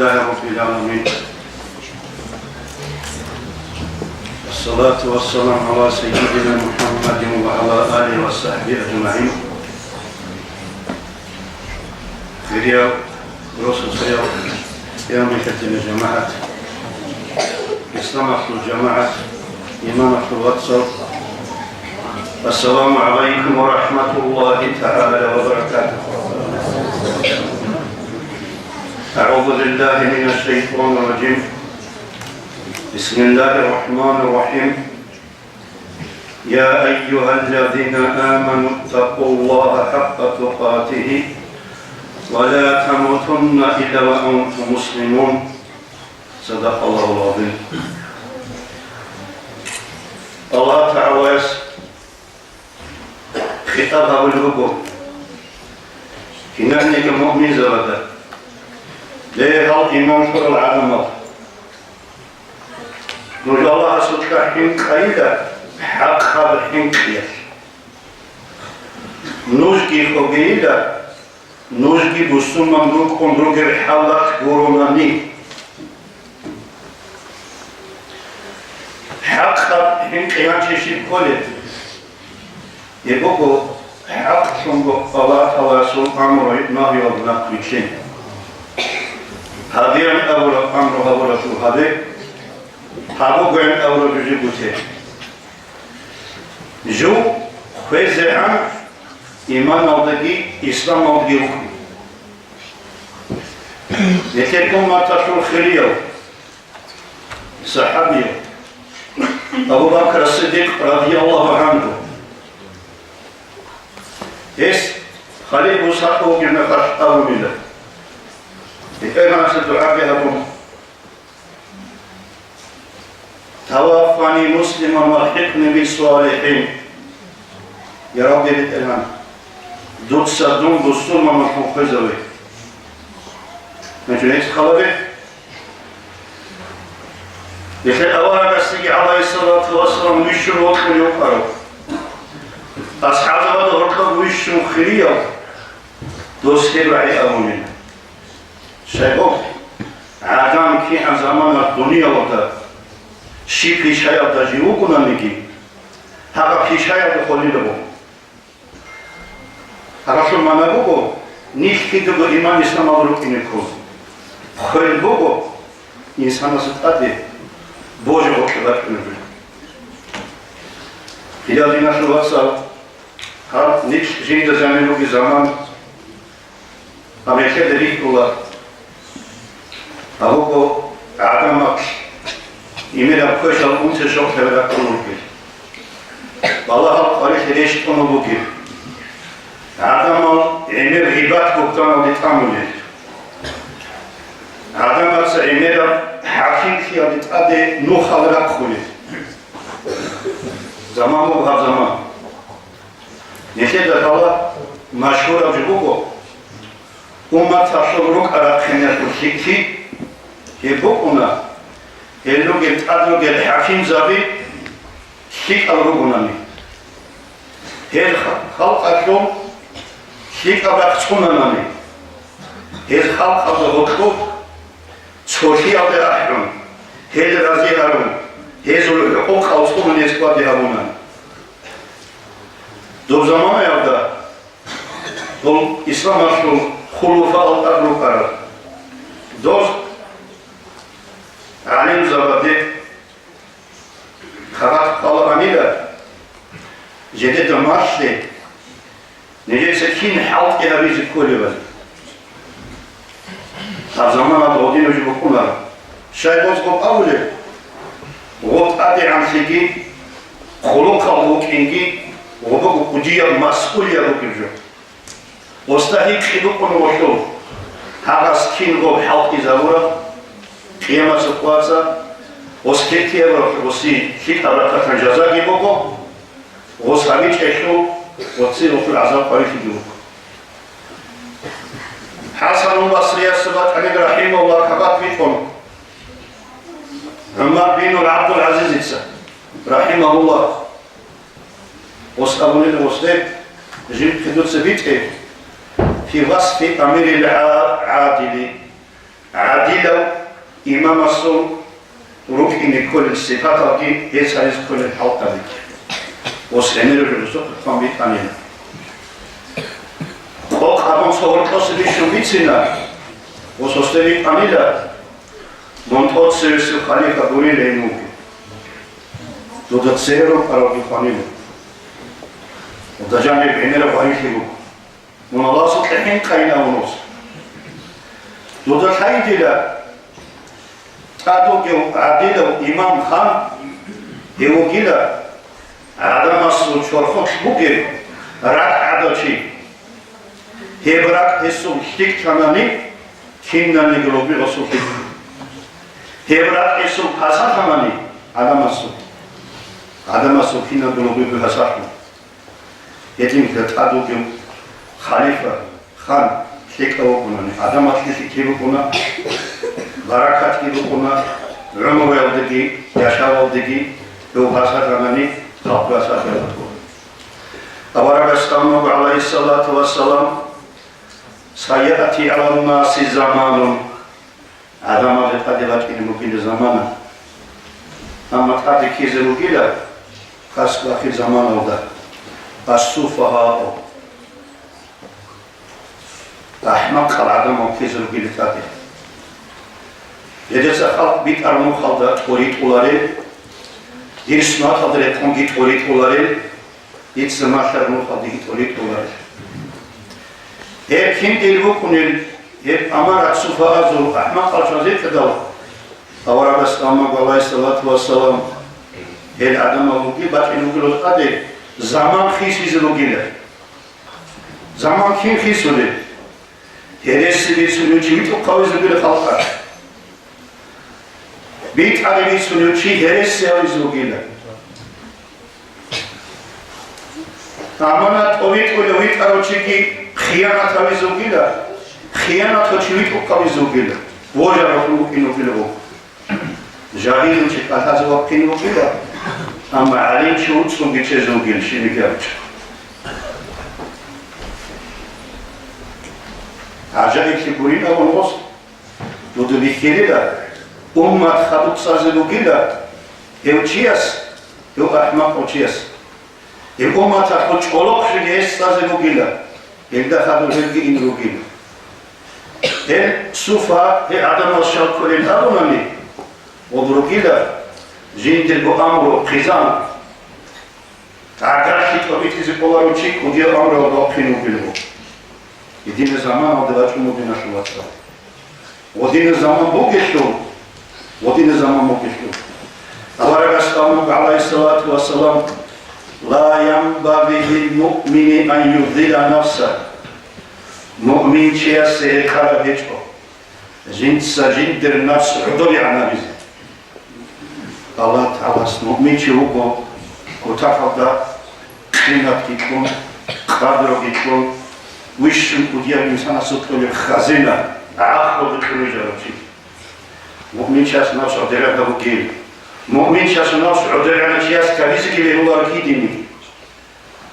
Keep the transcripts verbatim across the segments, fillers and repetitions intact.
لله رب العالمين. والصلاة والسلام على سيدنا محمد وعلى آله وصحبه أجمعين. Хириял росасаял, я мехетина жамагӀат, исламалъул жамагӀат, иманалъул вацал, السلام عليكم ورحمة الله تعالى وبركاته. أعوذ بالله من الشيطان الرجيم. بسم الله الرحمن الرحيم. يا أيها الذين آمنوا اتقوا الله حق تقاته ولا تموتن إلا وأنتم مسلمون. صدق الله العظيم. Аллагь ТагӀалаяс хитӀаб гьабулеб буго кинаниги муъминзабазда: Ле, гьал иман лъурал гӀадамал! Нуж Аллагьасукьа хӀинкъайила хӀакъаб хӀинкъиялъ. Нужги хвезейила, нужги бусурман рукӀун ругеб хӀалалъ гуронани. ХӀакъаб хӀинкъи гьанже щиб кколеб? Гьеб буго хӀакълъунго Аллагь ТагӀаласул амру-нагьиялда нахъвилълъин. Гьабеян абураб амру гьабуралъул гьабе, гьабугоян абураб жо гуте. Жо хвезегӀан иманалдаги исламалдаги вукӀин. Нилъер умматалъул хирияв сахӀабияв Абу Бакр ас-Сиддикъ радияллагьу гӀангьу, гьес халиф бусахъ вугеб мехалъ абунила: БетӀергьанасда дугӀаги гьабун, توفني مسلما وألحقني بالصالحين. Я Рабби БетӀергьан, дуца дун бусурманлъун хвезаве. Гьанже гьес халабе? Нилъер аварагасдаги, гӀалайгьиссалату вассалам, вищун вокьулев вукӀарав, асхӀабзабазда гьоркьоб вищун хирияв, дос гьеб рагӀи абунила. Щайгурелъул гӀадан кигӀан замана дуниялалда щиб пишаялда жив вукӀунаниги, гьаб пишаялда холила буго. Гьабалъул магӀна буго, нилъ кидаго иман-исламалда рукӀине ккун. Хвел буго инсанасда тӀаде божи-гъоркье бачӀунеб. Хириял диналъул вацал, гьаб нилъ жинда жанир ругел заман, гьаб нилъеда рихьула. Гьаб буго гӀадамал гӀемераб квешал унтиялъ ракӀалде рахъун ругел, балагьал къварилъи рещтӀун бугеб, гӀадамал гӀемер гъибат-бугьтаналде тӀамулел, гӀадамаца гӀемераб хӀакимлъиялде тӀаде нухал рахъулел заман буго гьаб заман. Нилъеда лъала машгьураб жо буго, умматалъул рукӀа-рахъиналъул лъикӀлъи гьеб букӀуна, гьел ругел тӀад ругел хӀакимзаби лъикӀал ругонани, гьел халкъалъул лъикӀаб рахъ цӀунанани, гьез халкъалда гъоркьоб цолъиялде рахӀун, гьел рази гьарун, гьезул хӀукъукъал цӀунун гьез кӀвади гьабуна. Доб заманаялда дол исламалъул хулуфаал тӀад рукӀарал, дол гӀалимзабаде хабар кколаанила, жидеда малъе, нижеца кин хӀалтӀи гьабизе кколебали. Гьаб заманалда гъодин нуж букӀунаро. Щай гъоз гъоб абулеб? Гъоб тӀадегӀанлъиги, хъулухъал вукӀинги, гъоб буго кӀудияб масъулияб бугеб жо. Гъосда гьикъи букӀун гъолъул, гьагъас кин гъоб хӀалтӀизабураб, къиямасеб къвацӀа, гъос кертияб рахъ, гъоси лъикӀаб рахъалъан жазаги буго, гъос гьабичӀелъул, гъоци гъолъул гӀазаб къварилъиги буго. ХӀасанул Басриясда батӀанила рахӀимагьуллагь хабар битӀун ГӀумар бин ГӀабдул-ГӀазизица, рахӀимагьуллагь. Гъос абунила гъосде, жинхъе дуца битӀе, фи васфи амирил гӀа-, гӀадили, гӀадил имамасул рукӀине кколел сипаталги гьес гьаризе кколел хӀалтӀаби. Ос гӀемераб жо досухъе хъван битӀанила. Къокъ абун цо гьоркьоса бищун бицина, ос осде битӀанила, мун тӀоцевесев халифа гурин рейин вугев. Дуда церун къаравги хванила. Дуда жаниб гӀемераб гьарилъи буго. Мун Аллагьасукьа хӀинкъайин абун ос. Дуда лъайдила, тӀад вугев гӀадилав имам хан, гьев вугила гӀадамасул чорхолъ бугеб ракӀ гӀадав чи. Гьеб ракӀ гьесул лъикӀлъанани, киналниги рубигӀасул лъикӀ. Гьеб ракӀ гьесул пасалъанани, гӀадамасул, гӀадамасул киналго рубигӀасул пасалъан. Гьединлъидал тӀад вугев халифа, хан, лъикӀав вукӀунани, гӀадамал лъикӀлъи букӀуна, баракатги букӀуна, гӀумруялдеги, яшавалдеги, гьев пасалъанани, халкъ пасалъана. Аварагас абун буго, гӀалайгьиссалату вассалам: «Саяти гӀаланнаси заманун». ГӀадамазда тӀаде бачӀине бугила замана. Амма тӀаде ккезе ругила, хасго ахир заманалда, ас-суфагьау, ахӀмакъал гӀадамал ккезе ругила тӀаде. Гьединлъидал халкъ битӀараб нухалда тӀоритӀуларел, дир сунаталда рекъонги тӀоритӀуларел, дица малъараб нухалдеги тӀоритӀуларел. Гьеб киндил букӀунел, гьеб амарат суфагьазул, ахӀмакъал чӀвазекьидал, аварагас абун буго, гӀалайгьиссалату вассалам, гьел гӀадамал ругел бачӀине ругелал тӀаде заман хисизе ругила. Заман кин хисулеб? Гьереси бицунев чи витӀухъавизе вугила халкъалъ. БитӀараб бицунев чи гьереси гьавизе вугила. Аманат тӀовитӀулев витӀарав чиги хиянат гьавизе вугила, хиянатав чи витӀухъавизе вугила, вожарав вукӀине вугила гьев. Жагьилав чи кӀалъазе вахъине вугила, амма гӀалимчи вуцӀцӀунги чӀезе вугила, щибниги абичӀо. ГӀажаиблъи гурин абун гъос. Дуда бихьилила, уммат хадуб цӀазе бугила гьев чияс, гьев ахӀмакъав чияс. Гьев умматалъул чӀолохъеги гьес цӀазе бугила, гьелда хадур гьелги ин ругила. Гьел суфа, гьел гӀадамал щал кколел абунани, гъоб ругила жиндирго амру хъизан. ГӀагарлъи тӀобитӀизе кӀоларев чи кӀудияв амруялда вахъине вугилан. Гьединаб заманалда бачӀун бугин, вацал. Гьединаб заман бугелъул, гьединаб заман бугелъул. Аварагас абун буго, гӀалайгьиссалату вассалам: «Ла янбагъи лил муъмини ан юззила нафсагьу». Муъминчиясе гьекъараб гьечӀо жинца жиндир напс гӀодобегӀан гьабизе. Аллагь ТагӀалас муъминчи вуго кутакалда къиматги кьун, къадрги кьун, вищун кӀудияв инсанасул кьолеб хазина, гӀакълуги кьун вижарав чи. Муъминчияс напс гӀодегӀан гьабугил. Муъминчияс напс гӀодегӀанав чияс кабизеги бегьуларо кидиниги.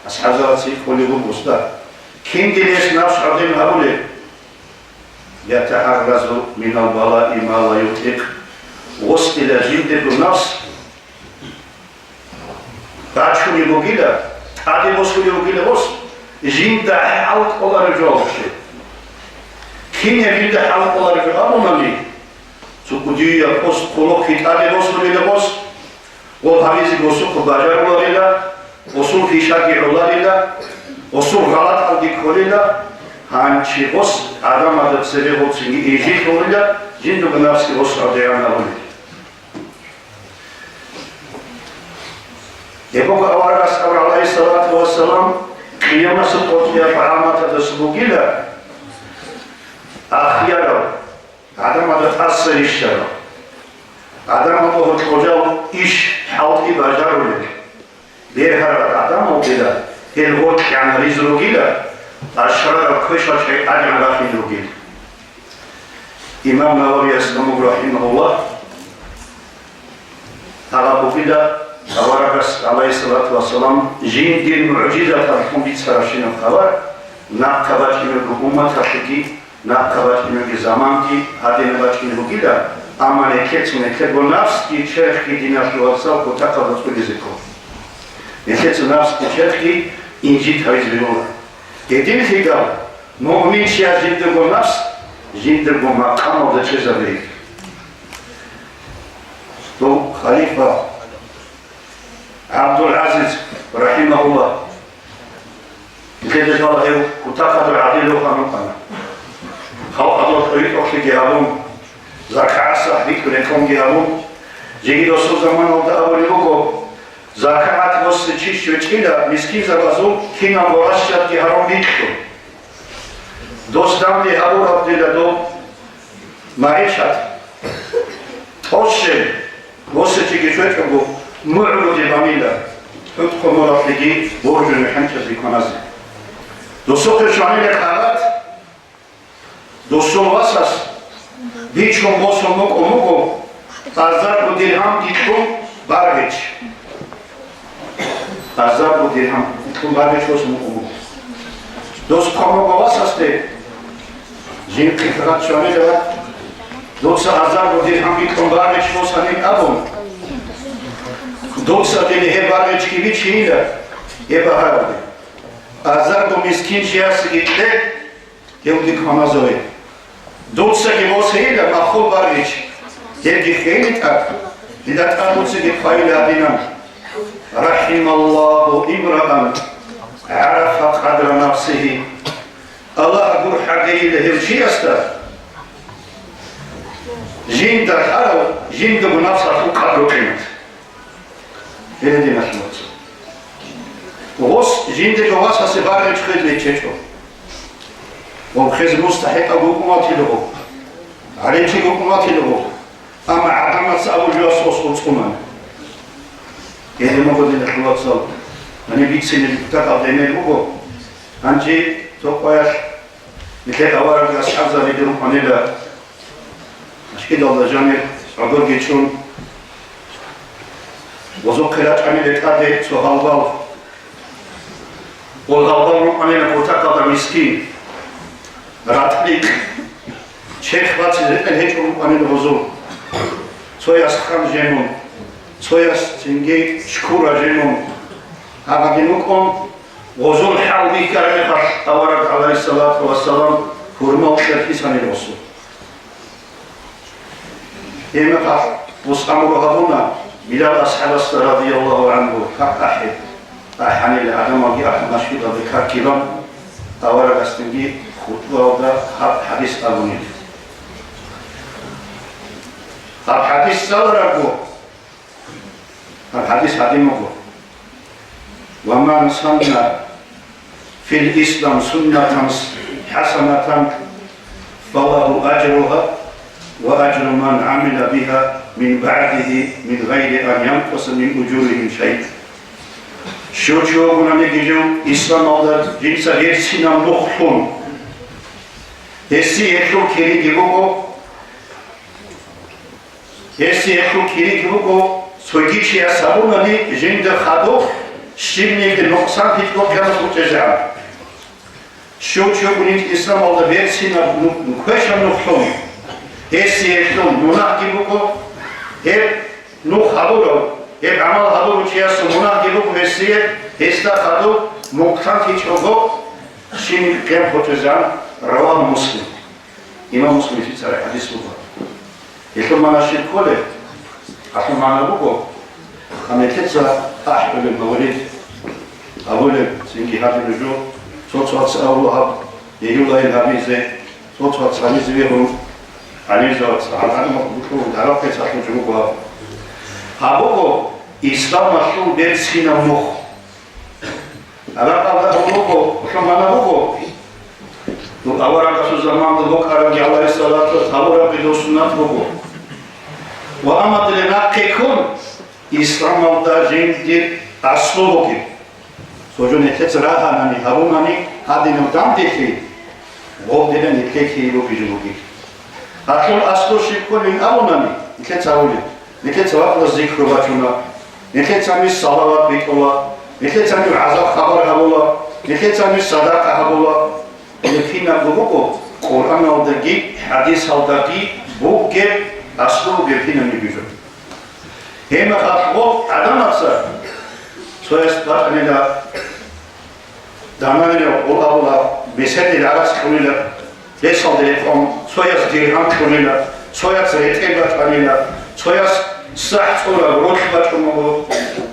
АсхӀабзабаца гьикъулеб буго, устар, киндилес напс гӀодегӀан гьабулеб? ЯтагӀарразу минал балаи ма ла ютӀикъ. Гъосила жиндирго напс бачунеб бугила, тӀаде босулеб бугила гъос, жинда хӀал кӀолареб жо гьабулеб. Кинаб жинда хӀал кӀолареб жо абунани, цо кӀудияб гъос хъулухъги тӀаде босулила гъос, гъоб гьабизе гъосухъ бажаруларила, гъосул хишаги гӀоларила, гъосул гъалатӀалги кколила, гьанчи гъос гӀадамазда цебе гъоцинги инжит гьолила, жиндирго напсги гъос гӀодегӀан гьабулел. Гьеб буго аварагас абураб, гӀалайгьиссалату вассалам, къиямасеб къотӀияб гӀаламаталдаса бугила ахиярав, гӀадамазда тӀаса рищарав, гӀадамазда гьоркьожал иш хӀалтӀи бажарулел, бергьарал гӀадамал дила, гьел гъоркье гӀанариза ругила, ашрараб квешал чагӀи тӀадегӀан рахине ругел. Имам Нававияс абун буго, рахӀимагьуллагь, гьаб бугила аварагас, гӀалайгьиссалату вассалам, жиндир мугӀжизаталъун бицарабщинаб хабар, нахъа бачӀинаго умматалъеги Нахъа бачӀинеги заманги гьадинаб бачӀине бугила, амма нилъецин нилъерго напсги черхги, диналъул вацал, кутакалда цӀулизе ккола. Нилъецин напсги черхги инжит гьавизе бегьула. Гьединлъидал муъминчияс жиндирго напс жиндирго макъамалда чӀезабе. Дов халифа ГӀабдул-ГӀазиз, рахӀимагьуллагь, нилъеда лъала гьев кутакалда гӀадилав хан вукӀана. Халкъалда тӀоритӀухълъиги гьабун, закагӀат сахӀ битӀулеб кӀунги гьабун, жеги досул заманалда абулеб буго, закагӀат босизе чи щвечӀила мискинзабазул киналго ращадги гьарун бикьун. Дос данде гьабураб дила доб магӀишат тӀощел, босизе чиги щвечӀого, мугӀрулги банила, хӀутӀ-хъумуралъеги боржун хӀанчӀазе кваназе. Досухъе щванила къагъат, досул васас бичун босун букӀун буго азарго диргьамги кьун баргъич. Азарго диргьам кьун баргъич босун букӀун буго. Дос хъван буго васасде, жинхъе къагъат щванила, дуца азарго диргьамги кьун баргъич босани абун, дуца дие гьеб баргъичги бичейила, гьеб багьараде. Азарго мискин чиясеги кье, гьевги кваназаве. Дуцаги босейила маххул баргъич, гьебги хейила тӀад, дида тӀад дуцаги хъвайила гьадинан: «РахӀималлагьу имраан гӀарафа къадра нафсигьи». Аллагь гурхӀа гьейила гьев чиясда, жинда лъарав жиндаго напсалъул къадру-къимат. Гьединаб мехалъ гъос жиндирго васасе баргъич хвезе чӀечӀо. Ва хвезе мустахӀикъав вукӀун ватиларо, гӀалимчи вукӀун ватиларо, амма гӀадамаца абулеб жо гъос цӀунана. Гьедин буго, диналъул вацал, гьаниб бицинеб кутакалда гьениб буго, гьанже цо къоялъ нилъер авараг асхӀабзабиги рукӀанила, машгидалда жанир гӀодорги чӀун, гъозухъе рачӀанила тӀаде цо гьалбал. Гъол гьалбал рукӀанила кутакалда мискин, ратӀликь, черх бацизе рекӀел гьечӀо рукӀанила гъозул. Цояс хъан жемун, цояс цинги шкура жемун. Гьагадин вукӀун, гъозул хӀал бихьараб мехалъ авараг, гӀалайгьиссалату вассалам, гьурмал кьер хисанила гъосул. Гьеб мехалъ гъос амру гьабуна Билал асхӀабасда, радияллагьу гӀангьу, как ахӀе. АхӀанила гӀадамалги ахӀун, машгидалде какилан, аварагасдинги хутӀбаялда гьаб хӀадис абунила. Гьаб хӀадис цӀаларабго, гьаб хӀадис гьадин буго: «Ва ман санна фил ислам суннатан хӀасанатан, фалагьу ажругьа ва ажру ман гӀамила бигьа мин багӀдигьи мин гъайри ан янкъуса мин ужуригьим шайъ». Щив чи вугониги жив исламалда жинца берцинаб нух лъун, гьесие гьелъул кириги буго, Гьесие гьелъул кириги буго, цоги чияс гьабунани жинда хадуб, щибниги нукъсан гьечӀо къиямасеб къоялъ. Щив чи вугониги исламалда берцинаб ну-, квешаб нух лъун, гьесие гьелъул мунагьги буго, гьеб нух гьабурав, гьеб гӀамал гьабурав чиясул мунагьги буго гьесие, гьесда хадуб нукъсан гьечӀого, щибниги къиямасеб къоялъ. Равагьу Муслим. Имам Муслимица цӀалараб хӀадис буго. Гьелъул магӀна щиб кколеб? Гьелъул магӀна буго, гьанже нилъеца ахӀулеб, мавлид абулеб, цинги гьадинаб жо, цо-цояс абула гьаб, июлалда гьабизе, цо-цояс гьабизе бегьун, гьаниб цо-цо гьадинаб букӀун, дарал-къецалъул жо буго гьаб. Гьаб буго исламалъул берцинаб нух. Ракъалда гьаб буго, лъумана буго. Ну, аварагасул заманда букӀарабги, гӀалайгьиссалату вассалам, гьабурабги дов суннат буго. Ва амма дила нахъе ккун, исламалда жиндир аслу бугеб. Цо жо нилъеца рагьанани, гьабунани, гьадинав данделъи, гъоб дила нилъее кири букӀине бугеб. Гьелъул аслу щиб кколин абунани, нилъеца гьабулеб. Нилъеца вакъла зикру бачуна, нилъеца ниж салават битӀула, нилъеца ниж гӀазаб хабар гьабула, нилъеца ниж садакъа гьабула. Гьеб кинабго буго Къуръаналдаги хӀадисалдаги бугеб аслу гьеб кинабниги жо. Гьеб мехалъ гъо гӀадамаца цояс бачӀанила, дананила, гъо абула, меседил гӀарац кьунила, бесалде рекъон, цояс диргьам кьунила, цояс ретӀел бачӀанила, цояс сахӀ цӀураб ролъ бачӀун буго,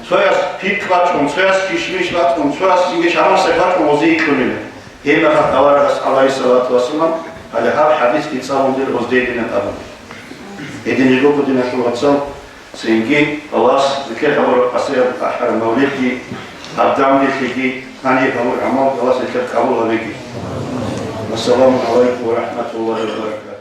цояс пихъ бачӀун, цояс кишмиш бачӀун, цояс цинги шамасеб бачӀун гъозие кьунила. Гьеб мехалъ аварагас, гӀалайгьиссалату вассалам, гьале гьаб хӀадисги цӀалун дир гъоздединан абун. Гьедин жо буго, диналъул вацал, цинги Аллагьас нилъер гьабураб къасияб ахӀараб мавлидги, гьаб данделъиги, гьаниб гьабураб гӀамалги Аллагьас нилъер къабул гьабеги. Вассаламу гӀалайкум ва рахӀматуллагьи ва баракатугьу.